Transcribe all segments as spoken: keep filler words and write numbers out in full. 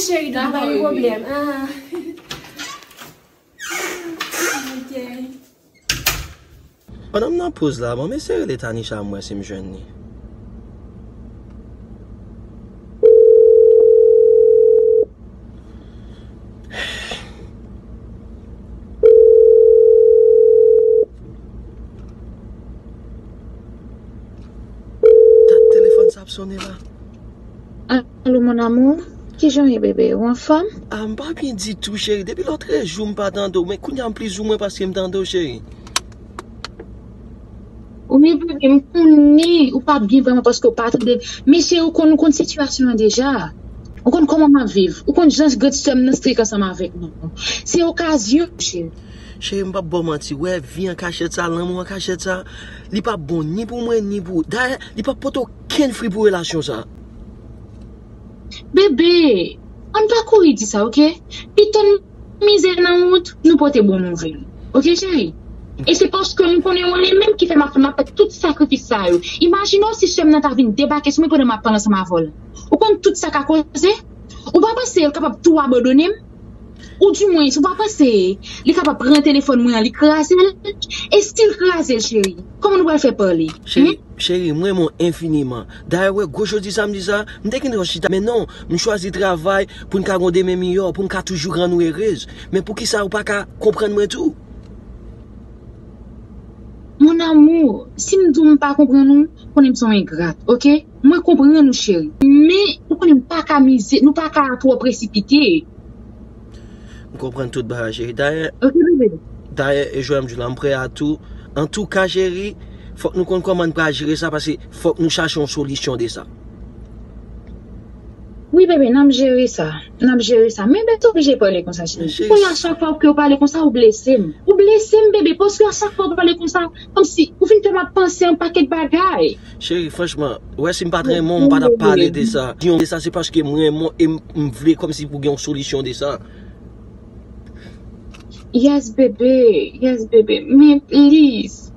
Cheri, dakò, pa gen pwoblèm. Ah. Ok. Pandan m nan poz la, bon, m eseye rele Tanisha, m wè si m jwenn li. Dat telefòn sa ap sonnen la. Alo, mon amour. Kijan w ye, bebe? Ou anfòm? Ah, m pa byen ditou, cheri. Depi lòt jou, m pa tande w. Men kounye a, m plis ou mwen paske m tande w, cheri. Wi, bebe, m konnen ou p ap byen vrèman paske w pa tande. Men cheri, ou konn, ou konn sitiyasyon an deja. Ou konn kòman m ap viv. Ou konn jan grandsè m nan strik ansanm avèk nou. Se okazyon, cheri. Cheri, m p ap ba w manti. Wè, vi an kachèt sa, lanmou an kachèt sa, li p ap bon ni pou mwen, ni pou ou. Dayè, li p ap pote okenn fwi pou relasyon sa. Bebe, ann pa kouri di sa, oke? Pito n mizè nan wout, nou pote bon nouvèl. Oke, cheri? E se paske m konnen ou renmen m ki fè m ap, m ap fè tout sakrifis sa yo. Imajine w si sè m nan ta vin debake sou mwen pandan m ap pale ansanm avè w la. Ou konn tout sa ka koze? Ou pa panse l kapab tou abandone m? Ou dimwens, ou pa panse li kapab pran telefòn mwen an, li kraze l? E si l kraze l, cheri, kòman nou pral fè pale? Cheri, hmm? Cheri, m renmen w enfiniman. Dayè, wè, gwo jodi sa m di sa, m te gentan chita, men non, m chwazi travay pou n ka gen yon demen miyò, pou m ka toujou rann ou erez. Men poukisa ou pa ka konprann mwen tou? Mon amour, si m di w m pa konprann ou, konnen m se yon engrat, oke? Mwen konprann ou, cheri. Men, ou konnen m pa ka mize, nou pa ka twò presipite. M konprann tout bagay, cheri. Dayè, ok, bebe. Dayè, e jwè m di w la, m prè a tou. Antouka, cheri, fòk nou konn kòman n pral jere sa, paske fòk nou chache yon solisyon de sa. Wi, bebe, n ap jere sa. N ap jere sa. Men, bebe, te oblije pale konsa, cheri. Men, cheri, kounye a, chak fwa ke w pale konsa, ou blese m. Ou blese m, bebe, paske a chak fwa w pale konsa, kòmsi ou fin fè m ap panse yon pakèt bagay. Cheri, franchman, ou wè si m pa t renmen w, m pa t ap pale de sa. Di yon de sa, se paske m renmen w e m, m vle kòmsi pou gen yon solisyon de sa. Yes, bebe. Yes, bebe. Men, please,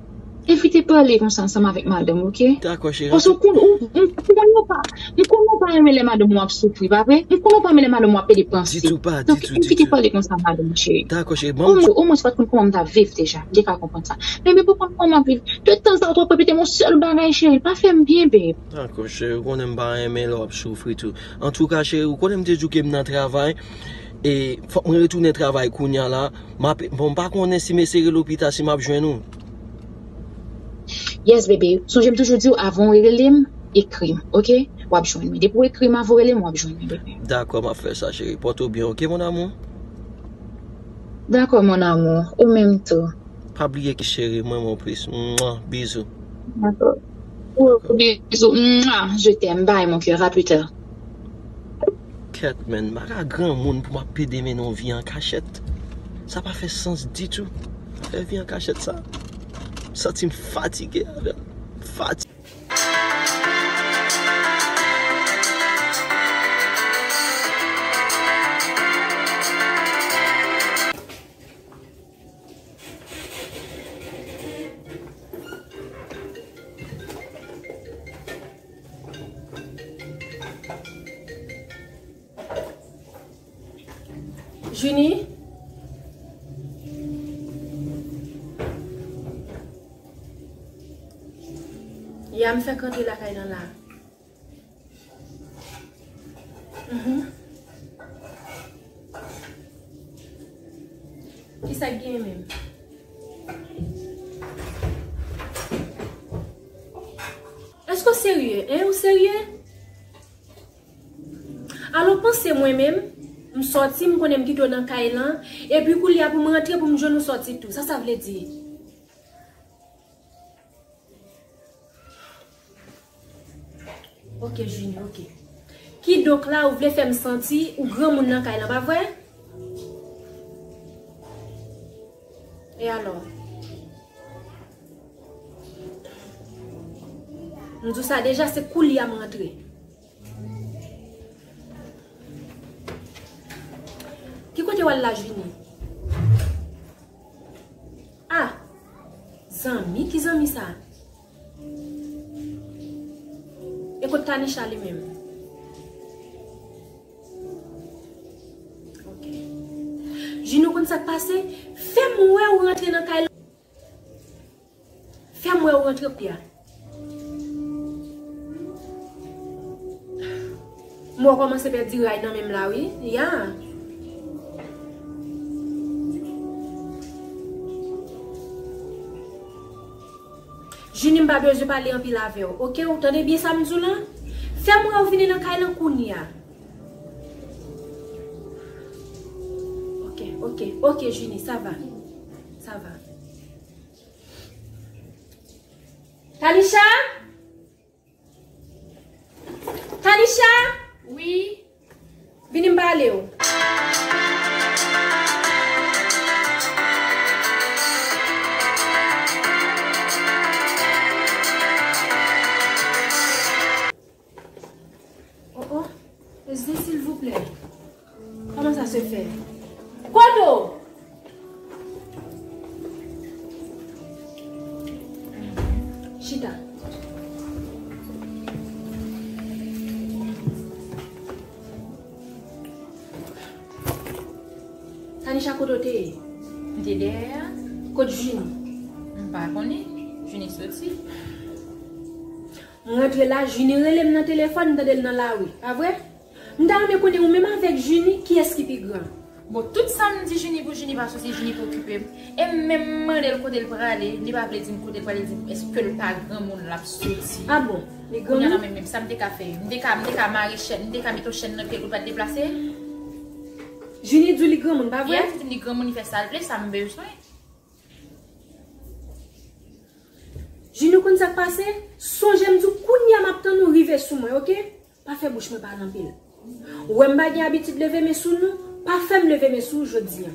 evite pale konsa ansanm avèk madanm, oke? Dakò, cheri. Paske ou konn, ou, ou, ou konnen w pa, m konnen w pa renmen lè madanm ou ap soufri, pa vre? M konnen w pa renmen lè madanm ou ap pede panse. Ditou pa, ditou, ditou. Donk, evite pale konsa, madanm, cheri. Dakò, cheri. Omwen, omwen, si w pa t konn kòman m t ap viv deja, m te ka konprann sa. Men, bebe, ou konn kòman m ap viv. De tanzantan, ou ap repete m yon sèl bagay, cheri. Pa fè m byen, bebe. Dakò, cheri, ou konnen m pa renmen lè w ap soufri tou. Antouka, cheri, ou konnen m te di w ke m nan travay. E fòk mwen retounen travay kounye a la. M ap, bon, m pa konnen si m eseye rele w pita, si m ap jwenn ou. Yes, bebe. Sonje m toujou di w, avan w rele m, ekri m, oke? W ap jwenn mwen. Depi w ekri m, avan w rele m, w ap jwenn mwen, bebe. Dakò, m ap fè sa, cheri. Pòte w byen, oke, mon amour? Dakò, mon amour. Ou menm tou. Pa bliye ki cheri, mwen, mon plis. Mwa, bizou. Dakò. Gwo bizou. Mwa, je t'aime. Bye, mon cœur. À plus tard. Kèt, men, m pa ka granmoun pou m ap pede mennen yon vi an kachèt. Sa pa fè sans ditou. Fè vi an kachèt sa. M santi m fatige avè l. Fatige. Junie? Ya, m fèk rantre lakay lan la. Mhm. Kisa k genyen menm? Èske w serye, en? Ou serye? Alò, panse mwen menm, m sòti, m konnen m kite w nan kay lan, epi koulye a pou m rantre, pou m jwenn ou sòti tou. Sa sa vle di? Ok, Junie, ok. Kidonk la, ou vle fè m santi ou granmoun nan kay lan, pa vre? E alò? M di w sa deja, se koulye a m rantre. Ki kote w al la, Junie? Ah! Zanmi? Ki zanmi sa? E kot Tanisha li menm? Junie, ou konn sa k pase? Fè m wè ou rantre nan kay la. Fè m wè ou rantre, Pia. M wè w kòmanse pèdi ray nan men m la, wi. Ya. Junie, m pa bezwen pale anpil avè w, oke? Ou tande byen sa m di w lan? Fè m wè ou vini nan kay lan kounye a. Oke, oke, oke, Junie, sa va. Sa va. Tanisha? Tanisha? Wi. Vini m pale w. Oh, oh. Esde, silvouplè. Kòman sa se fè? Kodo! Chita. Tanisha, kote w te ye? M te dèyè a. Kot Junie? M pa konnen. Junie soti. M rantre la, Junie rele m nan telefòn, m tande l nan lari. Pa vre? M ta renmen konnen ou menm avèk Junie, kiyès ki pi gran? Bon, tout sa m di Junie pou Junie pa soti, Junie pa okipe m. E m menm m mande l kote l prale, li pa vle di m kote l prale, li di m èske l pa granmoun l ap soti. Ah bon? Li granmoun? Kounye a nan men m, sa m te ka fè? M te ka, m te ka mare chèn, m te ka mete yon chèn nan pye l pou l pa t deplase? Junie di w li granmoun, pa vre? Li di m li granmoun, li fè sa l vle, sa m bezwen. Junie, ou konn sa k pase? Sonje m di w kounye a m ap tann ou rive sou mwen, oke? Pa fè bouch mwen pale anpil. Ou wè m pa gen abitid leve men sou nou, pa fè m leve men sou ou jodi a.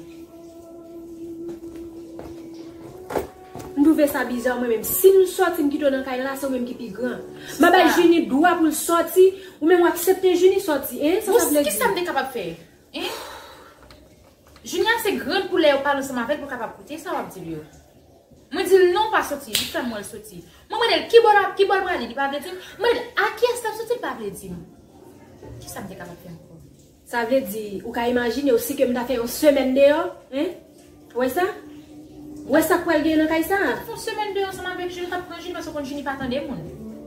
M twouve sa biza mwen menm. Si m sòti m kite w nan kay la, se ou menm ki pi gran. M pa bay Junie dwa pou l sòti, ou menm w aksepte Junie sòti, en? Sa sa vle di? Kisa m te kapab fè? En? Junie ase grann pou lè yo pale ansanm avè l pou l kapab koute sa w ap di l yo. Mwen di l non, pa soti, li fè m wè l soti. Mwen mande l ki bò l ap, ki bò l prale, li pa vle di m. Mwen mande l a kiyès l ap soti, li pa vle di m. Kisa m te kapab fè ankò? Sa vle di, ou ka imajine w si ke m ta fè yon semèn deyò, en? Ou wè sa? Ou wè sa k pral gen nan kay sa a? Fè yon semèn deyò ansanm avèk Junie, w t ap pran Junie, paske w konn Junie pa tande moun.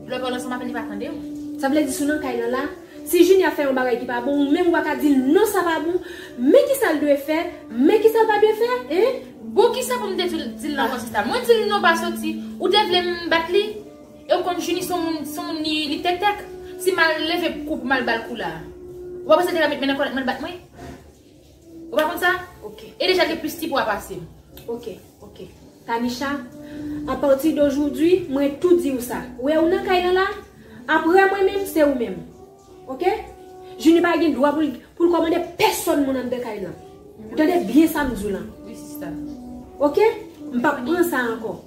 Lè w pale ansanm avè l, li pa tande w. Sa vle di si w nan kay lan la, si Junie ap fè yon bagay ki pa bon, ou menm ou pa ka di l non, sa pa bon, men kisa l dwe fè, men kisa l pa dwe fè, en? Bon, kisa pou m te di l, di l nan konsista? Mwen di l non, pa soti. Ou te vle m bat li? E w konn Junie se yon moun, se yon moun li, li tèktèk. Si m al leve kou pou m al ba l kou la, ou pa panse l te ka met men nan kòlèt mwen, l bat mwen? Ou pa konn sa? Oke. E deja l gen plis ti pwa pase m. Oke, oke. Tanisha, apati de jodi, mwen tou di w sa. Ou wè ou nan kay lan la, apre mwen menm, se ou menm. Oke? Junie pa gen dwa pou l, pou l kòmande pèsòn moun anndan kay lan. Ou tande byen sa m di w lan. Wi, sista. Oke? M p ap pran sa ankò.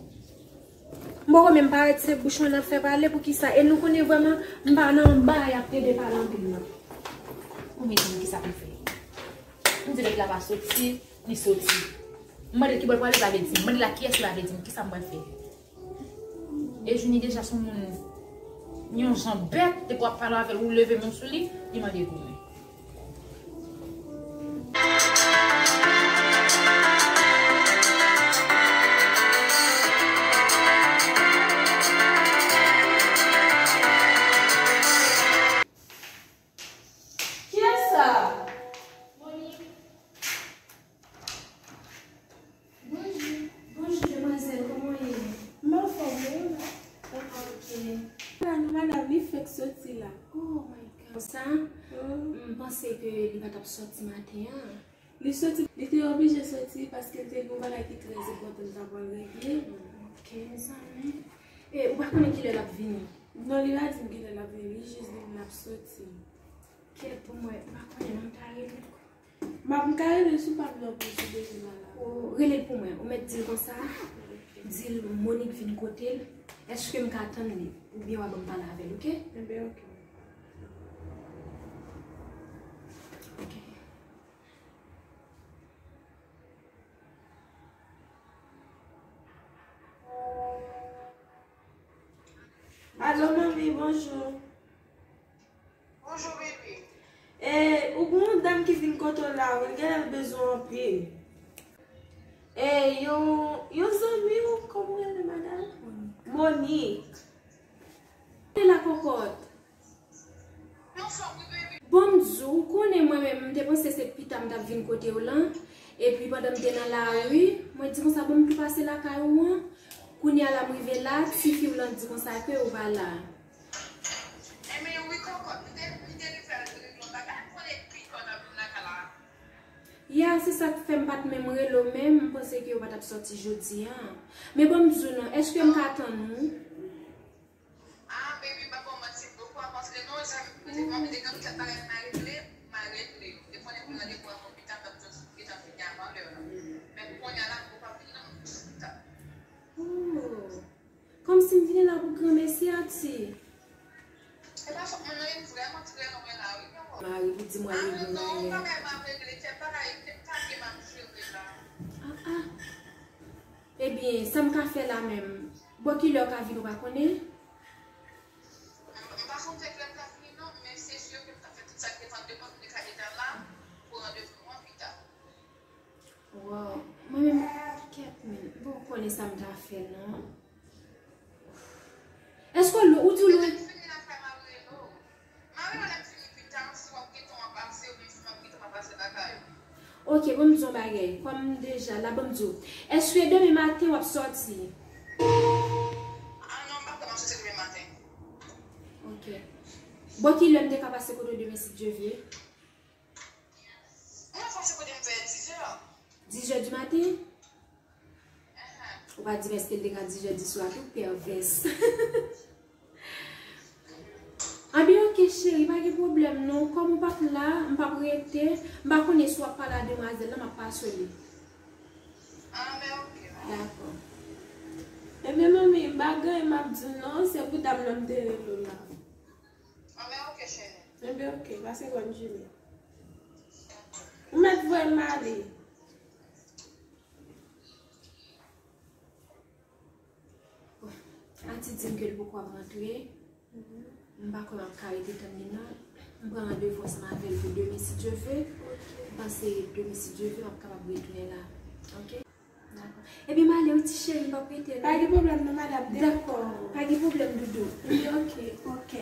M poko menm parèt, se bouch mwen n ap fè pale, poukisa? E nou konnen vrèman, m pa nan bagay ap plede pale anpil non. Ou menm di m kisa pou m fè? M di nèg la pa soti, li soti. M mande l ki bò l prale, li pa vle di m. M mande l a kiyès, li pa vle di m. Kisa m pral fè? E Junie deja se yon moun, yon jan bèt, depi w ap pale avè l, ou leve men w sou li, li mande goumen. Kiyès sa? Monique. Bonjou. Bonjou, demwazèl, kòman w ye? M anfòm, e ou la? Ah, ok. La, nou madanm li fèk soti la. Oh my God. Konsa, m panse ke li pa t ap soti maten an. Li soti, li te oblije soti paske l te gen yon bagay ki trè enpòtan l ta pral regle. Ok, mezanmi. E, ou pa konnen kilè l ap vini? Non, li pa di m kilè l ap vini, li jis di m l ap soti. Kèt pou mwen, m pa konnen non, m ta rele l. M ap, m ka rele l sou pa m non, pou sou bezwen la la. O, rele l pou mwen. Ou mèt di l konsa, di l Monique vin kote l. Èske m ka tann li? Oubyen w a ban m pale avè l, ok? Enben, ok. Ok. Alo, manmi, bonjou. Bonjou, bebe. E, ou gen yon dam ki vin kote w la, wi, l genlè l bezwen w anpil. E yon, yon zanmi w, kòman w rele, madanm? Monique. Te la, kòkòt. Bon, m di w, ou konnen mwen menm, m te panse se pita m t ap vin kote w lan. Epi pandan m te nan lari, mwen di konsa, bon, m tou pase lakay ou an. Kounye a la, m rive la, tifi w lan di konsa ke ou pa la. Enben, wi, kòkòt, m te, m te rive al regle yon bagay, m konnen pita w t ap vin lakay la. Ya, se sa k fè m pa t menm rele w, men m panse ke ou pa t ap sòti jodi a. Men bon, m di w non, èske m ka tann ou? Ah, baby, m pa ba w manti, m poko ap antre non, jan m te, m te gen yon kèk bagay m a regle, m a regle yo. Te konnen pou randevou an pou pita, m t ap just gentan vini avan lè a. Men pou kounye a la, m poko ap vini non, m jis pita. Oh. Kòmsi m vini la pou granmesi, Ati. E pa fòt mwen non, e m vrèman trè lwen la, wi, kòkòt. Mari pou di mwen li vin anyen. Ah non, bagay m ap regle, kèk bagay, kèk papye m ap jere la. Ah, ah. Ebyen, sa m ka fè la menm? Bò kilè w ka vin, ou pa konnen? M, m pa konn fè kilè m ka vini non, men se si ke m ta fè tout sa k depann de mwen pou m te ka gentan la pou randevou an pita. Wow, mwen menm, kèt men, bon, ou konnen sa m ta fè non. Èske w lwen, ou di w lwen? Lè m fini lakay m ap rele w. M a rele w lè m fini pita, si w ap gentan w ap pase, oubyen si m ap gentan m ap pase lakay ou. Ok, bon, m di w yon bagay. Kòm m deja la, bon, m di w. Èske demen maten w ap sòti? Ah non, m pa kwè m ap sòti demen maten. Ok. Bon, kilè m te ka pase kote w demen si Dye vle? Mwen pase kote m vè dizè. Dizè di maten? Ou pa di m èske l te ka dizè di swa tou, pèvès. Anben, ok, cheri, pa gen pwoblèm non. Kòm ou p ap la, m p ap rete. M pa konnen si w ap pale a demwazèl lan, m ap pase li. Anben, ok. Dakò. Ebyen, manmi, m pa gen anyen m ap di w non, se pou dam nan m te rele w la. Anben, ok, cheri. Anben, ok, pase bòn jounen. Ou mèt voye m ale. Bon, Ati di m ke l poko ap rantre. M pa kwè m ap ka rete tann li non. M pran randevou ansanm avè l pou demen si Dye vle. M panse demen si Dye vle, m ap kapab retounen la. Ok? Dakò. Ebyen, m ale wi, ti cheri, m p ap rete non. Pa gen pwoblèm non, madanm. Dakò. Pa gen pwoblèm, doudou. Ok. Ok.